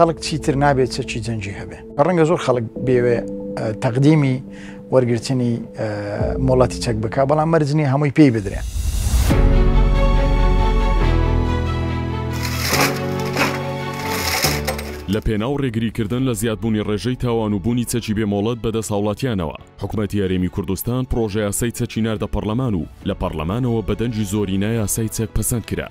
خەڵک چیتر نابێت چەکی جەنگی هەبێ. ڕەنگە زۆر خەڵک بێوێ تەقدیمی وەرگرتنی مۆڵەتی چەک بکا، بەڵام مەرج نییە هەمووی پێی بدرێ. لە پێناو ڕێگریکردن لە زیادبوونی ڕێژەی تاوان و بوونی چەکی بێ مۆڵەت بەدەست هاوڵاتیانەوە، حکومەتی هەرێمی کوردستان پڕۆژەیاسای چەکی ناردە پەڕلەمان و لە پەڕلەمانەوە بە دەنگی زۆرینە یاسای چەک پەسەند کرا.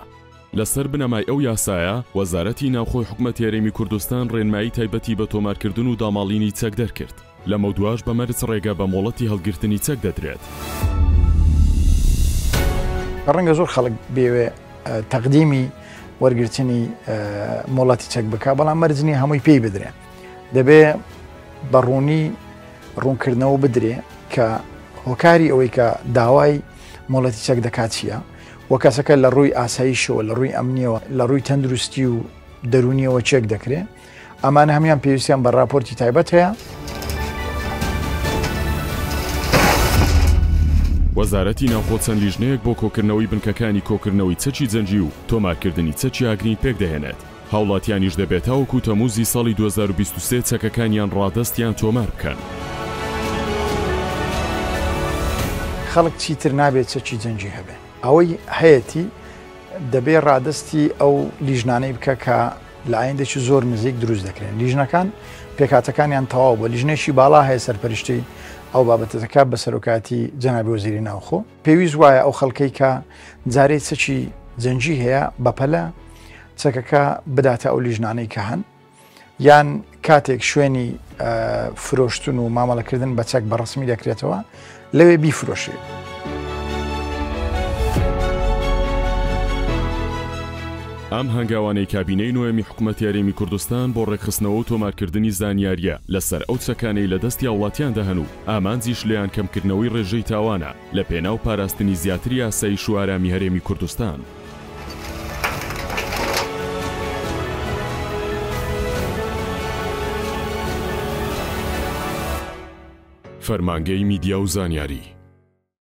لەسەر بنەمای ئەو یاسایە، وەزارەتی ناوخۆی حکومەتی هەرێمی کوردستان ڕێنمایی تایبەتی بە تۆمارکردن و داماڵینی چەک دەرکرد. لەمەودواش بە مەرج ڕێگە بە مۆڵەتی هەڵگرتنی چەک دەدرێت. ڕەنگە زۆر خەڵک بێوێ تەقدیمی وەرگرتنی مۆڵەتی چەک بکا، بەڵام مەرج نییە هەمووی پێی بدرێ. دەبێ بە ڕوونی ڕوونکردنەوە بدرێ کە هۆکاری ئەوەی کە داوای مۆڵەتی چەک دەکات چییە و کەسەکە لە ڕووی ئاسایشەوە، لە ڕووی ئەمنیەوە، لە ڕووی تەندروستی و دەروونیەوە چێک دەکرێ. ئەمانە هەموویان پێویستیان بە ڕاپۆرتی تایبەت هەیە. وەزارەتی ناوخۆ چەند لیژنەیەک بۆ کۆکردنەوەی بنکەکانی کۆکردنەوەی چەکی جەنگی و تۆمارکردنی چەکی ئاگرین پێکدەهێنێت. هاوڵاتیانیش دەبێت تاوەکو تەمووزی ساڵی 2023 چەکەکانیان ڕادەست یان تۆمار بکەن. خەڵک چیتر نابێت چەکی جەنگی هەبێ. ئەوەی هەیەتی دەبێ ڕادەستی ئەو لیژنانەی بکە کە لە ئایندێکی زۆر نزیک دروست دەکرێن. لیژنەکان پێکهاتەکانیان تەواو بووە. لیژنەیەکی باڵا هەیە سەرپەرشتی ئەو بابەتە دەکات بە سەرۆکایەتی جەنابی وەزیری ناوخۆ. پێویست وایە ئەو خەڵکەی کە جارێ چەکی جەنگی هەیە بەپەلە چەکەکە بداتە ئەو لیژنانەی کە هەن، یان کاتێک شوێنی فرۆشتن و مامەڵەکردن بە چەک بە ڕسمی دەکرێتەوە لەوێ بیفرۆشێ. ئەم هەنگاوانەی کابینەی نۆیەمی حکومەتی هەرێمی کوردستان بۆ ڕێکخستنەوە و تۆمارکردنی زانیارییە لەسەر ئەو چەکانەی لە دەستی هاوڵاتیاندا هەن و ئامانجیش لێیان کەمکردنەوەی ڕێژەی تاوانە لە پێناو پاراستنی زیاتری ئاسایش و ئارامی هەرێمی کوردستان. فەرمانگەی میدیا و زانیاری.